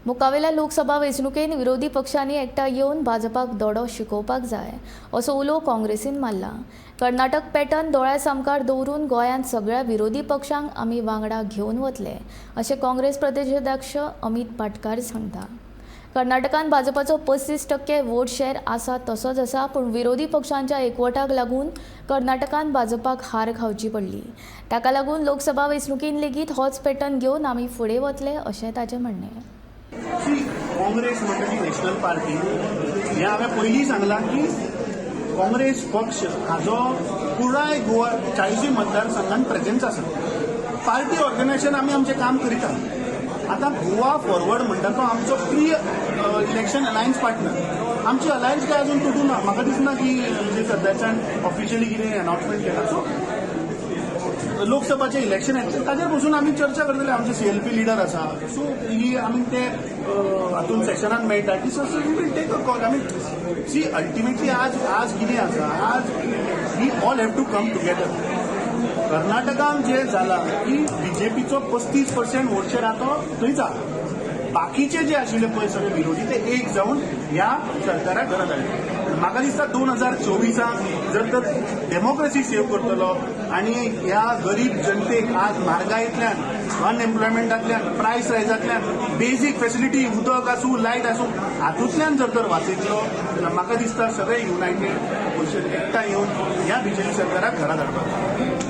मुखावेल्या लोकसभा वेंचणुकेन विरोधी पक्षांनी एकठांय येवन भाजपाक धडो शिकोवपाक जाय, असो उलो काँग्रेसीन मारला. कर्नाटक पॅटर्न दोळ्या सामकार दवरून गोंयांत सगळ्या विरोधी पक्षांक आमी वांगडा घेवन वतले, अशें काँग्रेस प्रदेशाध्यक्ष अमित पाटकार सांगता. कर्नाटकान भाजपाचो 35% वोट शेअर आसा तसोच आसा, पूण विरोधी पक्षांच्या एकवटाक लागून कर्नाटकान भाजपाक हार खावची पडली. ताका लागून लोकसभा वेंचणुकेन लेगीत होच पॅटर्न घेवन आमी फुडें वतले, अशें ताचें म्हणणें. सी, काँग्रेस म्हणटा ती नॅशनल पार्टी. हें हांवें पयलीं सांगलां की काँग्रेस पक्ष हाजो पुराय गोवा 40ूय मतदारसंघात प्रेझेन्स आसा. पार्टी ऑर्गनायझेशन आमी आमचें काम करीता. आतां गोवा फॉरवर्ड म्हणटा तो आमचो प्री इलेक्शन अलायन्स पार्टनर. आमची अलायन्स काय अजून तुटूं ना. म्हाका दिसना की म्हणजे सद्याच्यान ऑफिशियली कितें अनाउन्समेंट केला. सो लोकसभाचे इलेक्शन येतलें, ताजेर बसून आमी चर्चा करतले. आमचे सीएलपी लिडर आसा, सो ही आमी ते हातून सेशनान मेळटा की so we will take a call. आमी सी, अल्टिमेटली आज कितें आसा, आज we all have to come together. कर्नाटकान जे जाला की बीजेपीचो 35% वोट शेअर आतां थंयच आहा. बाकीचे जे आशिल्ले पळय सगळे विरोधी, ते एक जावन ह्या सरकाराक घरात हाडले. म्हाका दिसता, 2024 जर तर डेमोक्रेसी सेव्ह करतलो आनी ह्या गरीब जनतेक आज म्हारगायेंतल्यान, अनएम्प्लॉयमेंटांतल्यान, प्रायस रायजांतल्यान, बेजीक फेसिलिटी, उदक आसूं, लायट आसूं, हातूंतल्यान जर तर वाचयतलो जाल्यार म्हाका दिसता सगळे युनायटेड ऑपोजिशन एकठांय येवन ह्या बीजेपी सरकाराक घरा धाडपाक.